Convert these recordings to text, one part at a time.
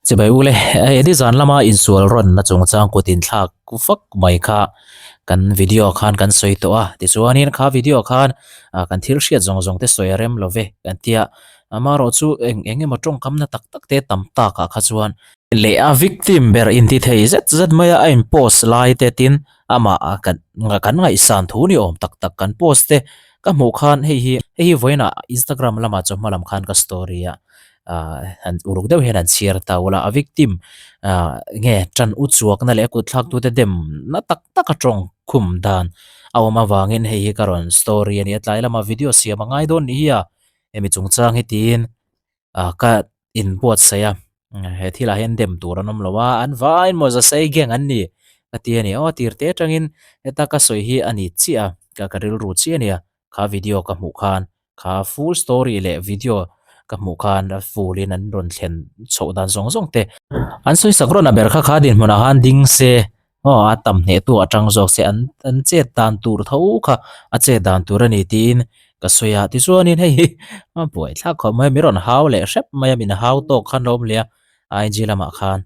Chibai ule, hei nizan lama insual rawnna chungchang kut inthlak vak mai kha kan video khan kan sawi tawh a, tichuanin kha video khan kan thil hriat zawng zawng te sawi a rem lo ve kan tia, amaherawh chu eng eng emaw tawngkamna tak tak te tam takah kha chuan leh a victim ber inti thei zet zet mai a, a in post lai te tin amah kan kan ngaihsan thu ni awm tak tak kan post te ka hmuh khan hei hi hei hi vawiinah Instagram lamah chawhma lam khan ka story a ah han uluk deuh hian an chhiar ta ula a victim ah nge tan u chuakna leh a kut thlak tute dem na tak tak a tawng khum dan a awm avangin hei hi ka rawn story a ni a tlai lama video siam a ngai dawn ni hi a hemi chungchang hi tiin ah ka inbuatsaih a he thilah hian dem tur an awm lo a an vaiin mawza sei gang an ni ka ti a ni aw tir te atangin heta ka sawi hi a ni chiah a ka ka rilru chiah a nia kha video ka hmuh khan kha full story leh video ka hmuh khan a full in an rawn thlen chhoh dan zawng zawng te an sawi sak rawn a ber kha kha dinhmunah khan ding se aw a tam hneh tu atang zawk se an an chet dan tur tho kha a chet dan tur a ni tiin ka sawi a tichuanin hei hi a buai thlak khawp mai a mi rawn hau leh hrep mai a min hau tawk khan lo awm leh a IG lamah khan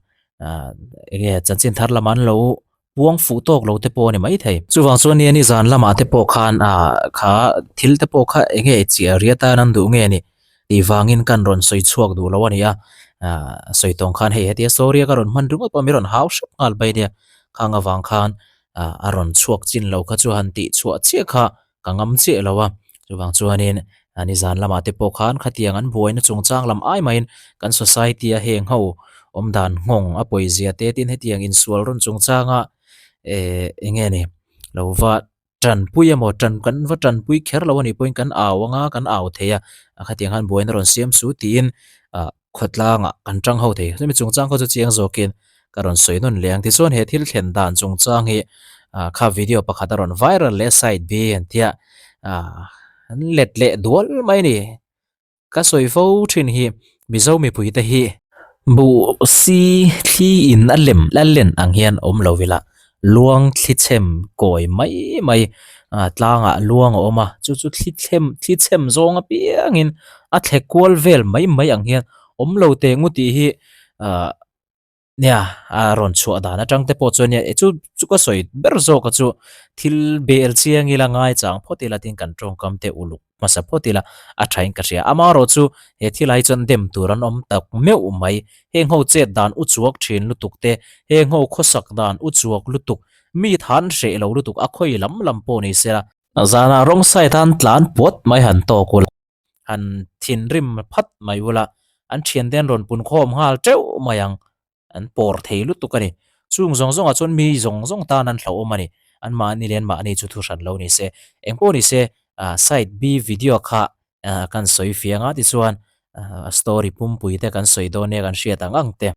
ah enge chanchin thar lamah an lo puang fuh tawk lo te pawh a ni maithei. Chuvang chuan nia nizan lamah te pawh khan ah kha thil te pawh kha eng nge chiah ria tan an duh nge ni tih vangin kan rawn sawi chhuak duh lo a ni a, ah sawi tawng khan hei hetia story a ka rawn hman ringawt pawh mi rawn hau hrep nghal mai nia khang avang khan ah a rawn chhuak chin lo kha chu han tih chhuah chiah kha ka ngam chiah lo a, chuvang chuanin nizan lamah te pawh khan khatiang an buaina chungchang lam ai maiin kan society a heng ho awmdan nghawng a pawizia te tin hetiang insual rawn chungchanga eh eng nge ni lo va tanpui emaw tan kan va tanpui kher lo a nih pawhin kan au anga kan au thei a khatiang khan buaina rawn siam su tiin ah. khawtlangah kan tang ho thei. Chumi chungchang khaw chu chiang zawkin ka rawn sawi nawn leh ang. Tichuan he thil thlen dan chungchang hi ah kha video pakhat a rawn viral leh side B an tia ah an let leh dual mai a ni. Ka sawi fo thin hi Mizo mipui te hi buh si thli in a lem a len ang hian awm lo ila luang thli chhem kawi mai mai ah tlangah luang a awm a chu chu thli thlem thli chhem zawng apiangin a thle kual vel mai mai ang hian awm lo teh ngu tih hi ah nia a rawn chhuah dan atang te pawh chuan nia chu chu ka sawi ber zawk a chu thil bel chiang ila ngai chang phawt ila tin kan tawngkam te uluk. hmasa phawt ila a thain ka hria. Amaherawh chu he thil ah hi chuan dem tur an awm tak meuh mai. Heng ho chet dan u chuak thin lutuk te, heng ho khawsak dan u chuak lutuk, mi than hreh lo lutuk a khawi lam lam pawh ni sela. Zanah rawng side an tlan puat mai han tawk ula, han thinrim phat mai ula, an thiante an rawn pun khawm nghal teuh mai ang. An pawr thei lutuk a ni. Chung zawng zawngah chuan mi zawng zawng tan an hlauhawm a ni. An mahni leh an mahni chu thu hran lo ni se. Eng pawh ni se, side B video kha kan sawi fiang a, tichuan a story pumpui te kan sawi dawn nia kan hriat ang ang te.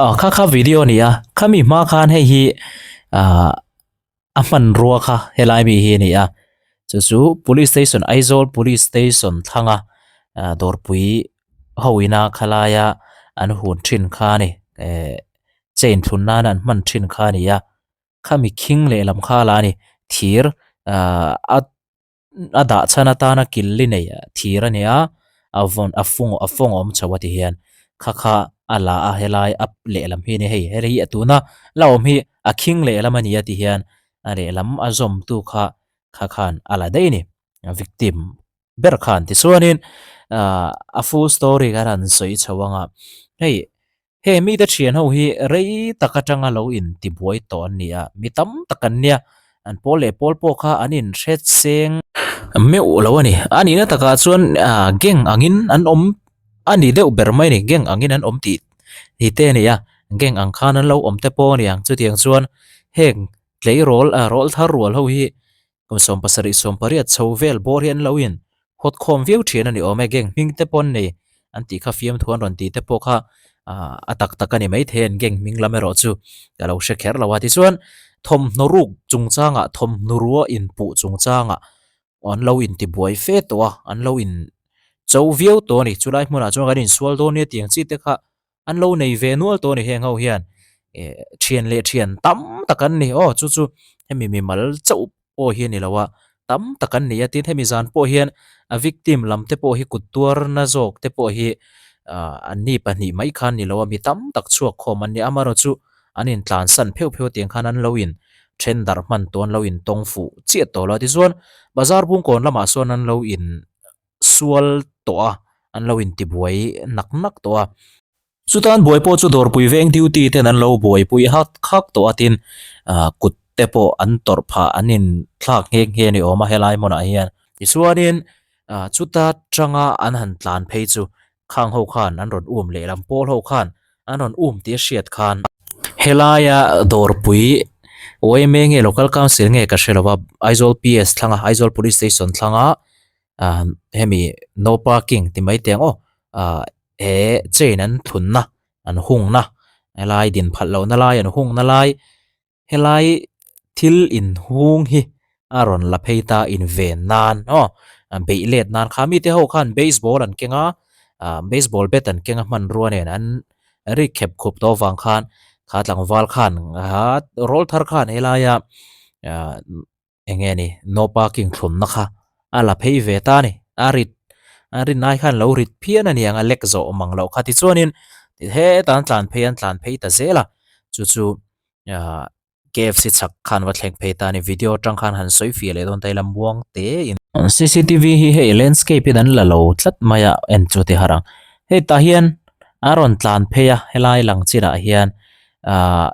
Aw kha kha video a ni a khami hma khan hei hi ahh a hmanrua kha helai mi hi a ni a chu chu police station Aizawl police station thlanga ah dawrpui ho ina khalaia an hun thin kha a ni eh chain thlun nana an hman thin kha a ni a khami khing lehlam kha la a ni thir ahh a. a dah chhan atana kil li nei thir a ni a a vawn a fung a fawng a awm chho a ti hian kha kha a la a helai a lehlam hi a ni hei hei hi tuna la awm hi a khing lehlam a ni a ti hian a lehlam a zawm tu kha kha khan a la daih a ni a victim ber khan tichuanin ahh a full story kha an sawi chho ang a hei. He mite thian ho hi rei tak atanga lo in tibuai tawh an ni a, mi tam tak an nia, an pawl leh pawl pawh kha an in hre seng meuh lo a ni. A nihna takah chuan gang angin an awm a ni deuh ber mai a ni, gang angin an awm tih hi te a ni a, gang ang khan an lo awm te pawh a ni ang, chutiang chuan heng tleirawl rawl thar rual ho hi Kum 70 18 chho vel bawr hi an lo in hawt khawm viau thin a ni awm e, gang hming te pawh an nei an tih kha fiamthu an rawn tih te pawh kha ah a tak tak a ni maithei an gang hming lam erawh chu ka lo hre kher lo a. Tichuan thawmhnaw ruk chungchangah thawmhnaw rua inpuh chungchangah an lo intibuai fe tawh a, an lo in. cho viau tawh a ni. Chulai hmunah chuan kan insual dawn nia tih ang chi te kha an lo nei ve nual tawh a ni heng ho hian eh thian leh thian tam tak an ni aw chu chu hemi mimal chauh pawh hi a ni lo a tam tak an ni a tin hemi zan pawh hian a victim lam te pawh hi kut tuar na zawk te pawh hi ah an ni pahnih mai khan ni lo a mi tam tak chhuak khawm an ni a amaherawh chu an in tlan san pheuh pheuh tiang khan an lo in then darh hman tawh an lo in tawng fuh chiah tawh lo a tichuan bazar bungkawn lamah sawn an lo in sual tawh a, an lo intibuai nak nak tawh a. Chutan buai pawh chu dawrpui veng duty ten an lo buaipui hak hak tawh a tin kut te pawh an tawrh phah an inthlak nghe nghe ni awm a helai hmunah hian. Tichuanin chuta tanga an han tlan phei chu khang ho khan an rawn um lehlam pawl ho khan an rawn um tih a hriat khan. Helaia dawrpui yma nge local council nge ka hre lo a Aizawl PS thlanga Aizawl police station thlanga ah hemi no parking ti mai teh ang aw ah he chain an thlunna an hungna helai din phalh lohna lai an hungna lai helai thil inhung hi a rawn la phei ta inven nan aw beih let nan kha mite ho khan baseball an keng a ah baseball bat an keng a hmanrua nen an rik khep khup tawh avang khan kha tlangval khan rawl thar khan helaia ah. Eng nge ni no parking thlumna kha a la phei ve ta a ni a rit a rin ai khan lo rit phian a ni ang a lek zawh awm ang loh kha tichuanin hetah an tlan phei an tlan phei ta zel a chu chu ah KFC chhak khan va thleng phei ta a ni video atang khan han sawi fiah leh dawn ta ila muang te in. Cctv hi hei landscape in an la lo tlat mai a en chu ti har ang hei tah hian a rawn tlan phei a helai lang chinah hian ah.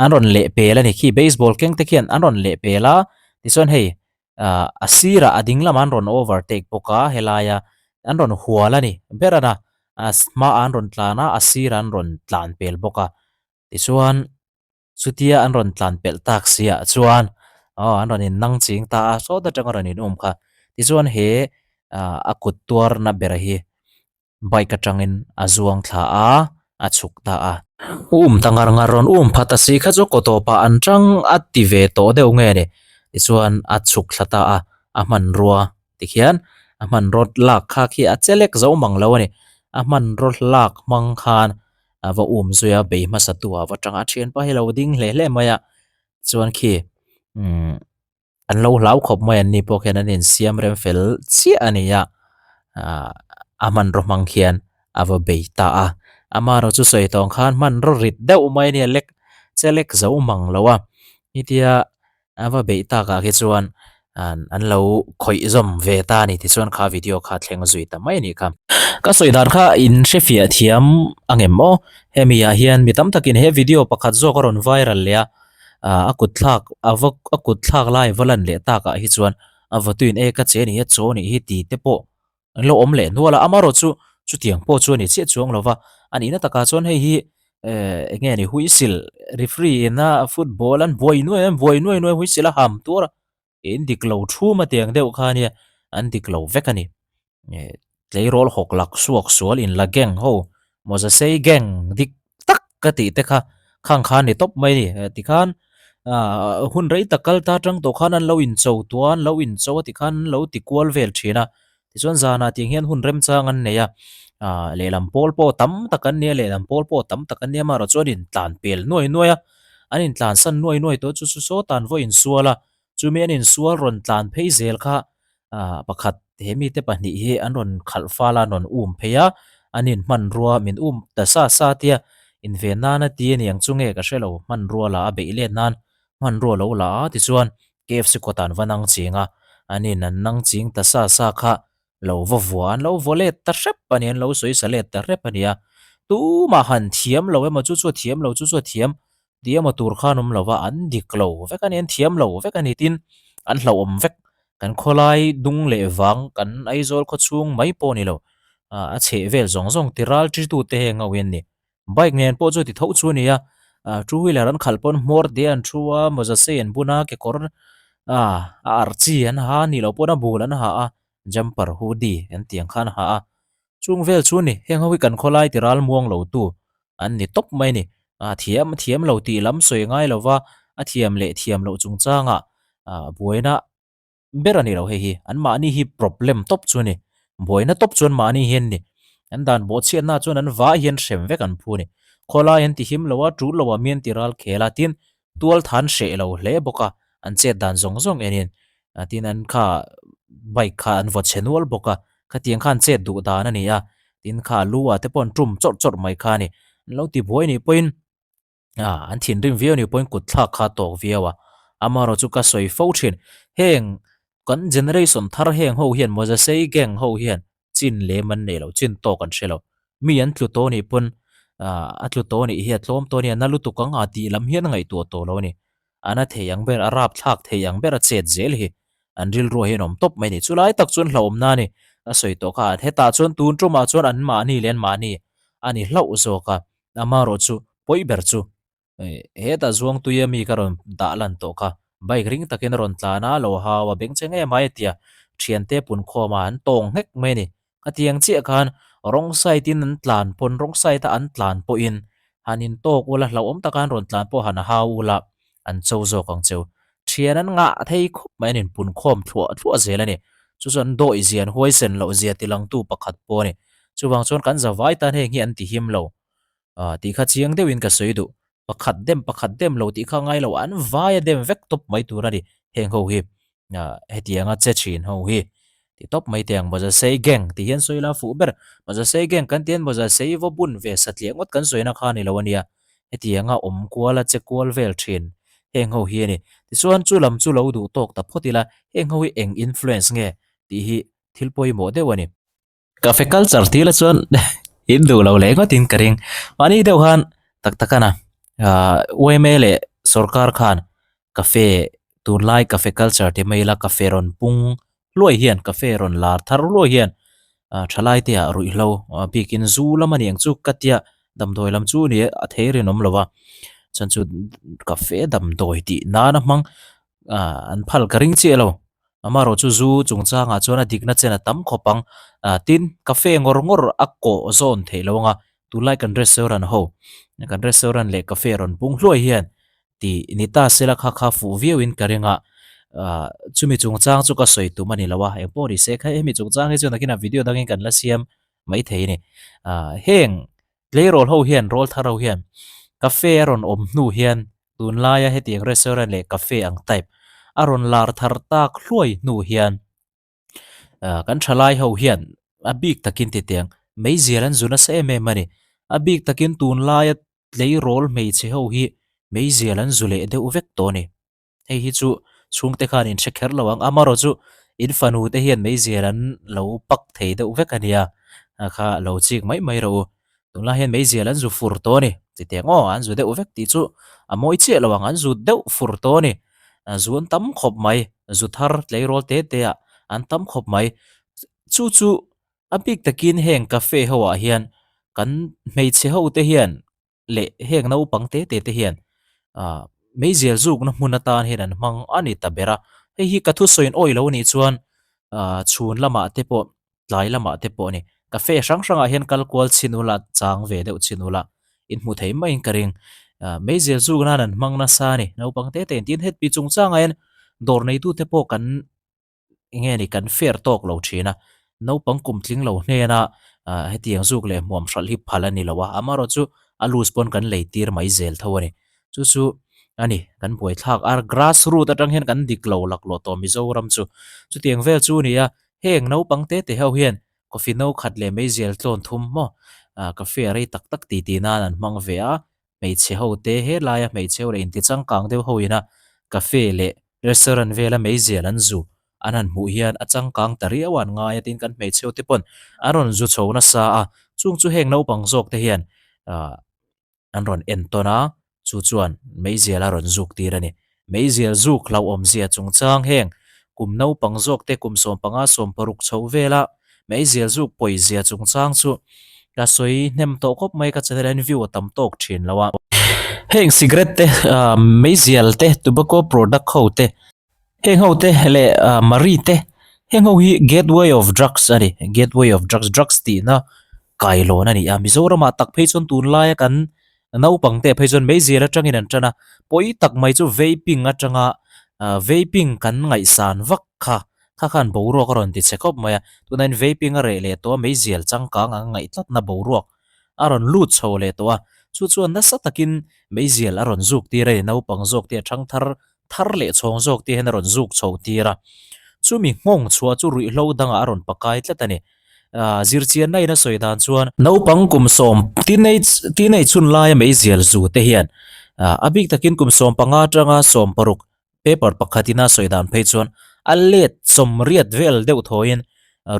An rawn leh pel a ni khi baseball keng te khian an rawn leh pel a tichuan hei ah a sirah a ding lamah an rawn overtake bawk a helaia an rawn hual a ni ber a na a hmaah an rawn tlan a a sirah an rawn tlan pel bawk a tichuan chutia an rawn tlan pelh tak siah chuan aw an rawn in nang ching ta a sawt atanga rawn in um kha tichuan he ah a kut tuarna ber hi. Bike atangin a zuang thla a, a chhuk ta a. Um ta ngar ngar rawn um phat a si kha chu kaw tawpah an tang a ti ve tawh deuh nge ni. Tichuan a chhuk thla ta a, a hmanrua tikhian a hmanraw lak kha khi a che lek zo mang lo a ni. A hmanraw lak hmang khan a va um zui a, bei hmasa tu ah va tang a, a thianpa hi lo ding hle hle mai a. Chuan khi umm. An lo hlau khawp mai an ni pawh khian an insiam rem fel chiah a ni a, ah a hmanraw hmang khian a va bei ta a, amaherawh chu sawi tawng khan hmanraw rit deuh mai a nia lek che lek zo mang lo a, hetia a va beih takah khi chuan an lo khawih zawm ve ta a ni tichuan kha video kha thleng zui ta mai a nih kha. Ka sawi dan kha in hrefiah thiam angem aw, hemi ah hian mi tam takin he video pakhat zawk a rawn viral leh a. ah a kut thlak a va a kut thlak lai va lan leh tak ah hi chuan a vawtuin e ka che a nih hi a chaw a nih hi tih te pawh an lo awm leh nual a amaherawh chu chutiang pawh chu a ni chiah chuang lo va a nihna takah chuan hei hi eh eng nge ni huisil referee in a football an buai nuai an buai nuai nuai huisil a ham tuar a. In dik lo thum a tiang deuh kha nia an dik lo vek a ni. Tleirawl hawk lak suak sual in la gang ho mawza sei gang dik tak ka tih te kha khang kha ni tawp mai a ni. Tikhan hun rei tak kal ta tang tawh khan an lo incho tuah a an lo incho a tikhan an lo ti kual vel thin a. Tichuan zanah tiang hian hun remchang an nei a, lehlam pawl pawh tam tak an nia, lehlam pawl pawh tam tak an nia amaherawh chuan intlan pel nuai nuai a, an intlan san nuai nuai tawh chu chu sawtan vawi insual a, chumi an insual rawn tlan phei zel kha pakhat he mite pahnih hi an rawn khalh fal a, an rawn um phei a, an in hmanrua min um ta sa sa tia inven nana ti a ni ang chu nge ka hre lo hmanrua la a beih let nan hmanrua lo la a tichuan KFC kawt an va nang ching a, an in an nang ching ta sa sa kha lo va vua an lo vaw let ta hrep a ni, an lo sawi sa let ta hrep a ni a. Tumah han thiam lo emaw chu chu a thiam lo chu chu a thiam tih emaw tur khan awm lo va, an dik lo vek a ni, an thiam lo vek a ni tin an hlauhawm vek. Kan khawlai dung leh vang kan Aizawl khawchhung mai pawh a ni lo, a chheh vel zawng zawng ti ral titute heng ho hi an ni. Bike nen pawh chu ti tho chu a ni a, ah two wheeler an khalh pawn hmawr te an thu a, mawza sei an bun a, kekawr ah a arh chi an ha a nih loh pawn a bul an ha a, jumper hoodie an tih ang khan a ha a, chung vel chu a ni, heng ho hi kan khawlai ti ral muang lo tu an ni tawp mai a ni, ah thiam thiam lo tih lam sawi ngai lo va, a thiam leh thiam loh chungchangah ah buaina ber a ni lo hei hi, anmahni hi problem tawp chu a ni. Buaina tawp chuan mahni hian ni. An dan bawhchhiatna chuan an vai hian hrem vek an phu a ni. Khawlai an tihim lo a, tul lo ah mi an ti ral khel a, tin tual than hreh lo hle bawk a, an chet dan zawng zawng enin tin an kha bike kha an vaw chhe nual bawk a, khatiang khan chet duh dan a ni a, tin kha lu ah te pawh an tum chawrh chawrh mai kha a ni. An lo ti buai nih pawhin Ah, an thinrim viau ni pawhin kut thlak kha a tawk viau a. Amaherawh chu ka sawi fo thin. Heng kan generation thar heng ho hian Mawzasei gang ho hian chin lem an nei lo, chin tawk an hre lo. Mi an tlu tawh nih pawn ah a tlu tawh nih hi a tlawm tawh a nia, na lutuk ang a tih lam hian a ngaihtuah tawh lo a ni. A na thei ang ber, a rap thlak thei ang ber a chet zel hi an rilruah hian awm tawp mai a ni. Chulai tak chuan hlauhawmna a ni. Ka sawi tawh kha, hetah chuan tun tumah chuan anmahni leh anmahni a ni hlauh zawk a. Amaherawh chu pawi ber chu hetah Zuangtuia mi ka rawn dah lan tawh kha bike ring takin a rawn tlan a, lo hau a beng che ngei mai a tia thiante punkhawm a an tawng nghek mai a ni. Khatiang chiah khan wrong side in an tlan pawn wrong side a an tlan pawhin han in tawk ula hlauhawm taka an rawn tlan pawh han hau ula an cho zawk ang cheu. Thian an ngah thei khawp mai an inpunkhawm thluah thluah zel a ni. Chu chu an dawih zia an huaisen loh zia tilangtu pakhat pawh a ni. Chuvang chuan kan zavai tan heng hi an ti him lo. Ah tih kha chiang deuhin ka sawi duh. Pakhat dem pakhat dem lo tih kha ngai lo an vai a dem vek tawp mai tur a ni. Heng ho hi ah hetianga che thin ho hi ti tawp mai teh ang Mawzasei gang tih hian sawi la fuh ber. Mawzasei gang kan tih hian Mawzasei vaw bun ve satliah ngawt kan sawina kha a ni lo a nia. Hetianga awm kual a che kual vel thin heng ho hi a ni. Tichuan chu lam chu lo duh tawk ta phawt ila heng ho hi eng influence nge tih hi thil pawimawh deuh a ni. Cafe culture tih la chuan in duh lo leh ngawt in ka ring. Mahni deuh khan tak tak a na ah yma leh sorkar khan cafe tunlai cafe culture ti mai ila cafe rawn pung hluai hian cafe rawn lar thar hluai hian ah thalai te ah ruihhlo a bikin zu lam a ni ang chu ka tia damdawi lam chu ni a thei rinawm lo va chuan chu cafe damdawi tih nana hmang ah an phal ka ring chiah lo. Amaherawh chu zu chungchangah chuan a dikna chen a tam khawp ang. Ah tin, cafe ngawr ngawr a kawh zawn theih lo anga tunlai kan restaurant ho, kan restaurant leh cafe rawn pung hluai hian tih ni ta sela kha kha fuh viauin ka ring a. Ah chumi chungchang chu ka sawi tum a ni lo a, engpawh ni se kha hemi chungchang hi chu nakinah video dangin kan la siam maithei a ni. Ah heng tleirawl ho hian rawlthar ho hian cafe a rawn awm hnu hian Tunlaia hetiang restaurant leh cafe ang type a rawn lar thar tak hluai hnu hian ah kan thalai ho hian a bik takin titiang meizial an zu nasa em em a ni. A bik takin tunlaia tleirawl hmeichhe ho hi meizial an zu leh deuh vek tawh a ni. Hei hi chu chhungte khan in hre kher lo ang, amaherawh chu in fanu te hian meizial an lo pak thei deuh vek a nia, kha lo chik mai mai rawh u. Tunlai hian meizial an zu fur tawh a ni. Chutiang aw an zu deuh vek tih chu a mawi chiah lo ang, an zu deuh fur tawh a ni. Zu an tam khawp mai, zu thar tleirawl te te ah an tam khawp mai. Chu chu a bik takin heng cafe ho ah hian kan hmeichhe ho te hian leh heng naupang te te te hian ah meizial zukna hmun atan hian an hmang a ni ta ber a. Hei hi ka thusawiin awih lo anih chuan ah chhun lamah te pawh tlai lamah te pawh a ni. Cafe hrang hrangah hian kal kual chhin ula, chang ve deuh chhin ula, in hmu thei maiin ka ring. Ah meizial zuk nan an hmang nasa a ni. Naupang te te in tin hetpi chungchangah hian dawr neitute pawh kan eng nge ni kan fair tawk lo thin a. Naupang kum tling lo hnena ah hetiang zuk leh hmuam hralh hi phal a ni lo a, amaherawh chu a loose pawn kan lei tir mai zel tho a ni. Chu chu a ni, kan buaithlak a, grass root atang hian kan dik lo laklawh tawh Mizoram chu. Chutiang vel chu a ni a, Heng naupang te te ho hian coffee no khat leh meizial tlawn thum maw ah cafe a rei tak tak ti ti nan an hmang ve a, hmeichhe ho te helaia hmeichhe ho leh inti changkang deuh ho ina cafe leh restaurant vela meizial an zu an han hmuh hian a changkang ta riau a an ngai a tin kan hmeichhe ho te pawn an rawn zu chho nasa a, chung chu heng naupang zawk te hian ah. an rawn en tawn a, chu chuan meizial a rawn zuk tir a ni. Meizial zuk hlauhawmzia chungchang heng kum naupang zawk te kum 15 16 chho vela meizial zuk pawizia chungchang chu ka sawi hnem tawh khawp mai ka channel hian view a tam tawk thin lo a. Heng cigarette te, meizial te, tobacco product ho te, Heng ho te leh Marie te heng ho hi gateway of drugs a ni gateway of drugs drugs tihna kailawn a ni a Mizoramah tak phei chuan tunlaia kan naupang te phei chuan meizial atangin an tan a pawi tak mai chu vaping atanga vaping kan ngaihsan vak kha. Kha khan boruak a rawn ti chhe khawp mai a, tunah hian vaping a reh leh tawh a, meizial changkang ang a ngaih tlatna boruak a rawn lut chho leh tawh a, chu chuan nasa takin meizial a rawn zuk tir a ni, naupang zawk te a thang thar thar leh chhawng zawk te hian a rawn zuk chho tir a, chumi nghawng chhuah chu ruihhlo dangah a rawn pakai tlat a ni. Aaa zirchianna in a sawi dan chuan naupang kum sawm teenage teenage hun laia meizial zu te hian a bik takin kum 15 atanga 16 Paper pakhatin a sawi dan phei chuan a let sawmriat vel deuh thawiin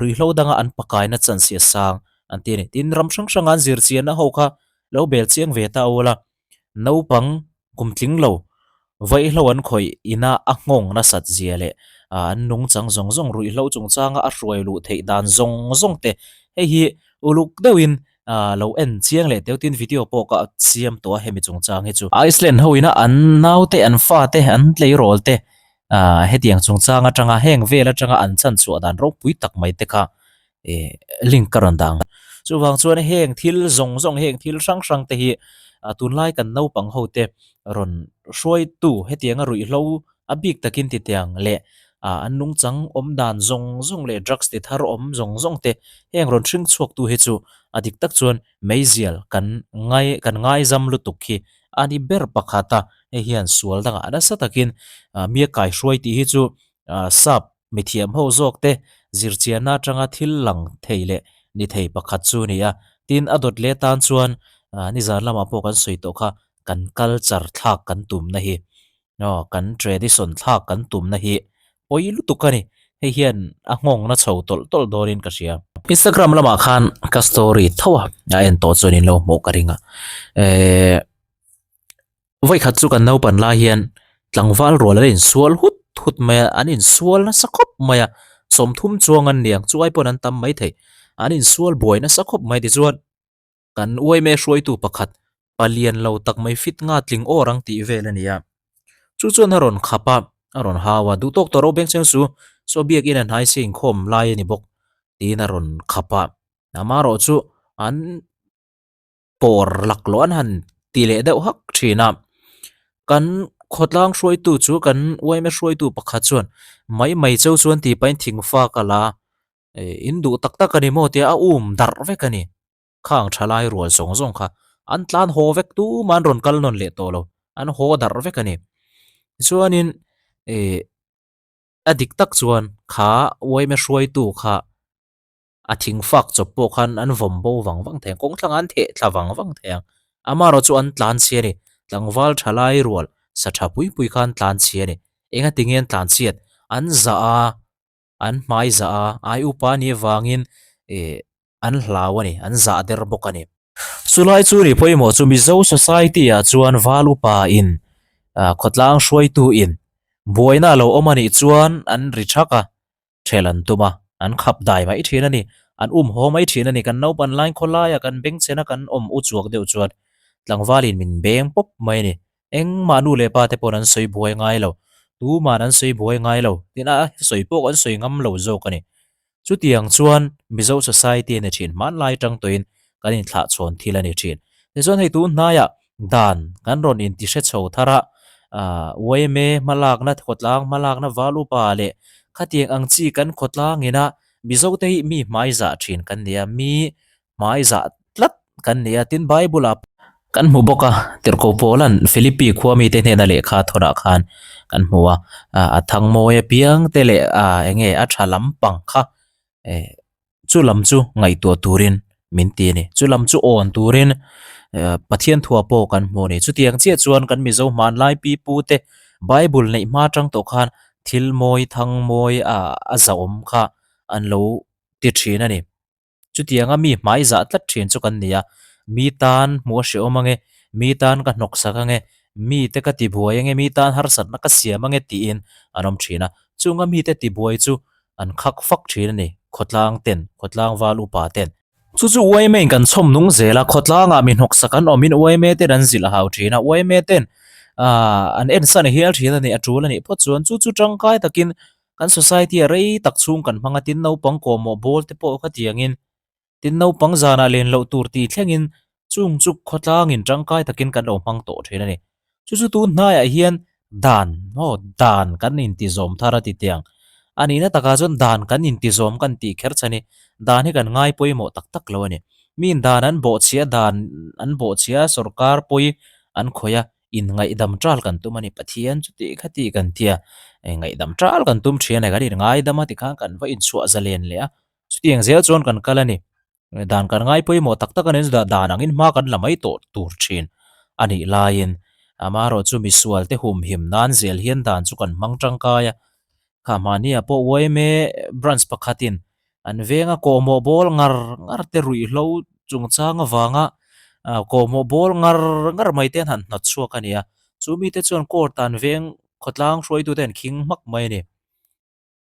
ruihhlo danga an pakaina chance hi a sang an ti a ni. Tin, ram hrang hranga an zirchianna ho kha lo bel chiang ve ta ula, naupang kum tling lo vaihlo an khawih ina a nghawng nasat zia leh an nungchang zawng zawng ruihhlo chungchanga a hruai luh theih dan zawng zawng te hei hi uluk deuhin Ah lo en chiang leh teuh tin video pawh ka siam tawh a hemi chungchang hi chu. Iceland ho ina an naute an fate an tleirawl te ah hetiang chungchang atanga heng vel atanga an chhan chhuah dan ropui tak mai te kha eh link ka rawn dah ang. Chuvang chuan heng thil zawng zawng heng thil hrang hrang te hi ah tunlai kan naupang ho te rawn hruaitu hetianga ruihhlo a bik takin titiang leh ah an nungchang awm dan zawng zawng leh drugs ti thar awm zawng zawng te heng rawn hring chhuak tu hi chu a dik tak chuan meizial kan ngai kan ngaizam lutuk hi a ni ber pakhat a, hei hian sual dangah nasa takin ah mi a kaihruai tih hi chu ah sap mithiam ho zawk te zirchianna atanga thil lang thei leh ni thei pakhat chu a ni a, tin a dawt leh tan chuan ah nizan lamah pawh kan sawi tawh kha kan culture thlak kan tumna hi. Aw, kan tradition thlak kan tumna hi pawi lutuk a ni. Hei hian a nghawngna chho tawlh tawlh dawnin ka hria. Instagram lamah khan ka story tho a, a en tawh chuan in lo hmuh ka ring a. Ehh, vawikhat chu kan naupan lai hian tlangval rual an insual hut hut mai a, an insual nasa khawp mai a, 30 chuang an ni ang, chu ai pawn an tam maithei. An insual buai nasa khawp mai tichuan. Kan uaime hruaitu pakhat, palian lo tak mai fit nga tling awr ang tih vel a ni a. Chu chuan a rawn khap a, a rawn hau a, Duhtawk tawh ro beng cheng su, saw biakin a hnai se inkhawm lai a ni bawk, tiin a rawn khap a. Amaherawh chu an pawr laklawh an han ti leh deuh hak thin a. Kan khawtlang hruaitu chu kan uaime hruaitu pakhat chuan mai mai cheu chuan tih pahin thingfak a la a, In duh tak tak a ni maw tia a um darh vek a ni. Khang thalai rual zawng zawng kha an tlan haw vek tumah an rawn kal nawn leh tawh lo, an haw darh vek a ni. Tichuanin ih a dik tak chuan kha uaime hruaitu kha a thing fak chawp pawh khan an vawm bo vang vang thei ang, kawng thlangah an theh thla vang vang thei ang. Amaherawh chu an tlan chhi a ni, tlangval thalai rual sa tha pui pui kha an tlan chhi a ni. Engatinge an tlan chhiat? An zah a. An hmai zah a, ai upa nih avangin ih an hlau a ni, an zah der bawk a ni. Chulai chu nih pawimawh chu Mizo society ah chuan val upa in ah khawtlang hruaitu in buaina a lo awm a nih chuan an ri thak a, thel an tum a, an khap dai mai thin a ni, an um haw mai thin a ni. Kan naupan lain khawlaia kan bengchhena kan awm u chuak deuh chuan tlangvalin min beng pawp mai a ni. Engmah nu leh pa te paw'n an sawi buai ngai lo, tuma'n an sawi buai ngai lo, tin a sawi pawh an sawi ngam lo zawk a ni. Chutiang chuan Mizo society a ni thin, hmanlai tang tawhin kan inthlahchhawn thil a ni thin. Tichuan hei tun hnaiah dan kan rawn inti hre chho thar a, aah yma hmalakna, khawtlang hmalakna, val upa leh khatiang ang chi kan khawtlang ina Mizote hi mi hmaizah thin kan ni a, mi hmaizah tlat kan ni a, tin Bible ah kan hmu bawk a, Tirhkoh Paula'n Philippi khua mite hnena lehkha a thawnah khan kan hmu a, a thangmawi apiang te leh ah eng nge a tha lampang kha eh chu lam chu ngaihtuah turin min ti a ni, chu lam chu awn turin Pathian thua pawh kan hmu a ni, chutiang chiah chuan kan Mizo hmanlai pi pu te Bible neih hma atang tawh khan thil mawi thangmawi a zahawm kha an lo ti thin a ni. Chutianga mi hmai zah tlat thin chu kan ni a, mi tan hmuh a hrehawm ange, mi tan ka hnawk sak ange, mite ka tibuai ange, mi tan harsatna ka siam ange tiin an awm thin a. Chunga mite tibuai chu an khak fak thin a ni, khawtlang ten, khawtlang val upa ten. Chu chu uaime in kan chhawm nung zel a, khawtlangah mi hnawk sak an awmin uaime ten an zilh a hau thin a, uaime ten an ensan hial thin a ni, a tul a nih phawt chuan chu chu tangkai takin Kan society a rei tak chhung kan hmang a, tin naupang kawhmawh bawl te pawh kha tiangin, tin naupang zanah len loh tur tih thlengin chung chu khawtlangin tangkai takin kan lo hmang tawh thin a ni. Chu chu tun hnaiah hian dan, aw dan kan intizawm thar a ti tiang. A nihna takah chuan dan kan intizawm kan tih kher chhan hi dan hi kan ngai pawimawh tak tak lo a ni. Miin dan an bawhchhia dan an bawhchhia sorkar pawi an khawih a, inngaihdam tal kan tum a ni. Pathian chuti khati kan ti a, ngaihdam tal kan tum thin a ni. Kan inngaidam a tikhan kan va inchhuah zalen leh a, chutiang zel chuan kan kal a ni. Dan kan ngai pawimawh tak tak a ni chu dan angin hma kan la mai tawh tur thin a nih laiin amaherawh chu misual te humhim nan zel hian dan chu kan hmang tangkai a. Kha mahniah pawh yma branch pakhatin an venga kawhmawh bawl ngar ngar te ruihhlo chungchang avanga kawhmawh bawl ngar ngar mai te an han hnawt chhuak a ni a. Chu mite chuan court ah an veng khawtlang hruaitute an khing hmak mai a ni.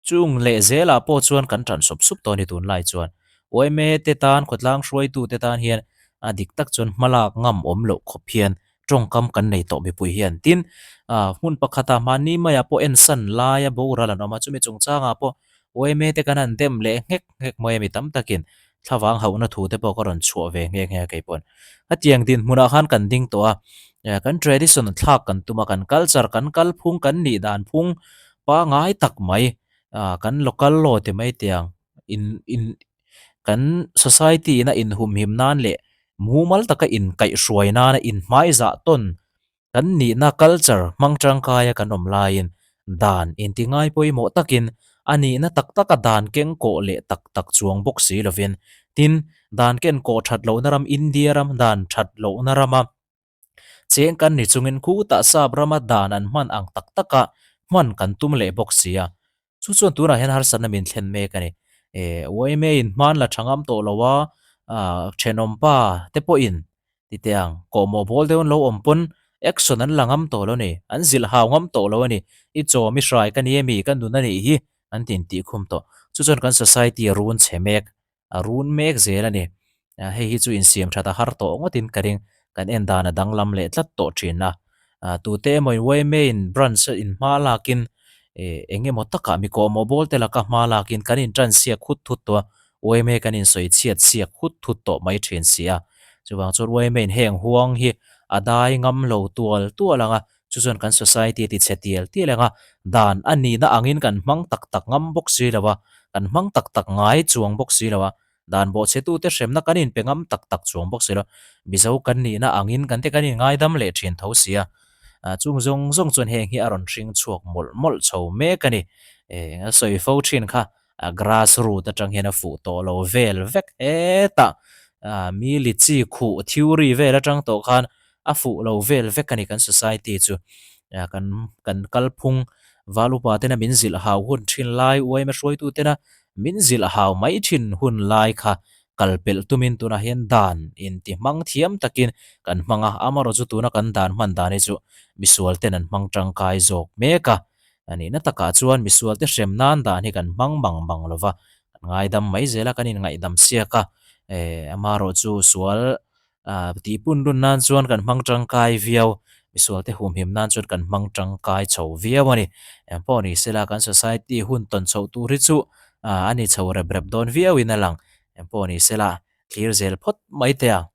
Chung leh zelah pawh chuan kan tan sup sup tawh a ni tunlai chuan. Yma te tan, khawtlang hruaitu te tan hian a dik tak chuan hmalak ngam awm loh khawp hian tawngkam kan nei tawh mipui hian. Tin, hmun pakhatah mahni maiah pawh ensan laia boral an awm a, chumi chungchangah pawh yma te kan han dem leh nghek nghek mai a mi tam takin thlavang hauhna thu te pawh ka rawn chhuah ve nghe nghe a kei pawhin. Hetiang dinhmunah khan kan ding tawh a, kan tradition thlak kan tum a, kan culture, kan kalphung, kan nih dan phung pangai tak mai kan local law ti mai tiang in in kan society ina inhumhim nan leh mumal taka inkaihhruai nana inhmaizah tawn Kan nihna culture hmang tangkaia kan awm laiin dan inti ngai pawimawh takin a nihna tak taka dan keng kawh leh tak tak chuang bawk si lovin, tin, dan ken kawh that lohna ram India ram dan that lohna rama cheng kan ni chungin khutah sap rama dan an hman ang tak taka hman kan tum leh bawk si a. Chu chuan tunah hian harsatna min thlen mek a ni. Eh, yma in hman la tha ngam tawh lo a, ah, thenawmpa te pawhin ti teh ang, kawhmawh bawl deuh an lo awm pawn action an la ngam tawh lo a ni, an zilh hau ngam tawh lo a ni, i chawm i hrai ka ni emi, ka nun a nih hi an ti intih khum tawh. Chu chuan kan society a run chhe mek. a run mek zel a ni. Hei hi chu insiam that a har tawh ngawtin ka ring. Kan en dan a danglam leh tlat tawh thin a. Tute emaw in yma in branch a in hma lakin eng emaw takah mi kawhmawh bawl te laka hma lakin kan in tan siak hut thut tawh a, yma kan in sawi chhiat siak hut thut tawh mai thin si a. Chuvang chuan yma in heng huang hi a dai ngam lo tual tual ang a, chu chuan kan society a ti chhe tial tial ang a, dan a nihna angin kan hmang tak tak ngam bawk si lo a, kan hmang tak tak ngai chuang bawk si lo a, dan bawhchhetute hremna kan inpe ngam tak tak chuang bawk si lo, Mizo kan nihna angin kan te kan inngaidam leh thin tho si a, chung zawng zawng chuan heng hi a rawn hring chhuak mawlh mawlh chho mek a ni, eng a sawi fo thin kha a grass root atang hian a fuh tawh lo vel vek hetah mi litchi khuh theory vel atang tawh khan a fuh lo vel vek a ni kan society chu kan kan kalphung val upa tena min zilh hau hun thin lai uaima hruaitu tena min zilh hau mai thin hun lai kha kal pelh tumin tunah hian dan inti hmang thiam takin kan hmang a amaherawhchu tuna kan dan hman dan hi chu misual ten an hmang tangkai zawk mek a. A nihna takah chuan misualte hrem nan dan hi kan hmang mang mang lo va, kan ngaidam mai zel a, kan inngaihdam siak a, eh amaherawh chu sual ah tihpun run nan chuan kan hmang tangkai viau, misualte humhim nan chuan kan hmang tangkai chho viau a ni. Eng pawh ni sela kan society hun tawn chhoh tur hi chu ah a ni chho rep rep dawn viauin a lang, eng pawh ni sela thlir zel phawt mai teh ang.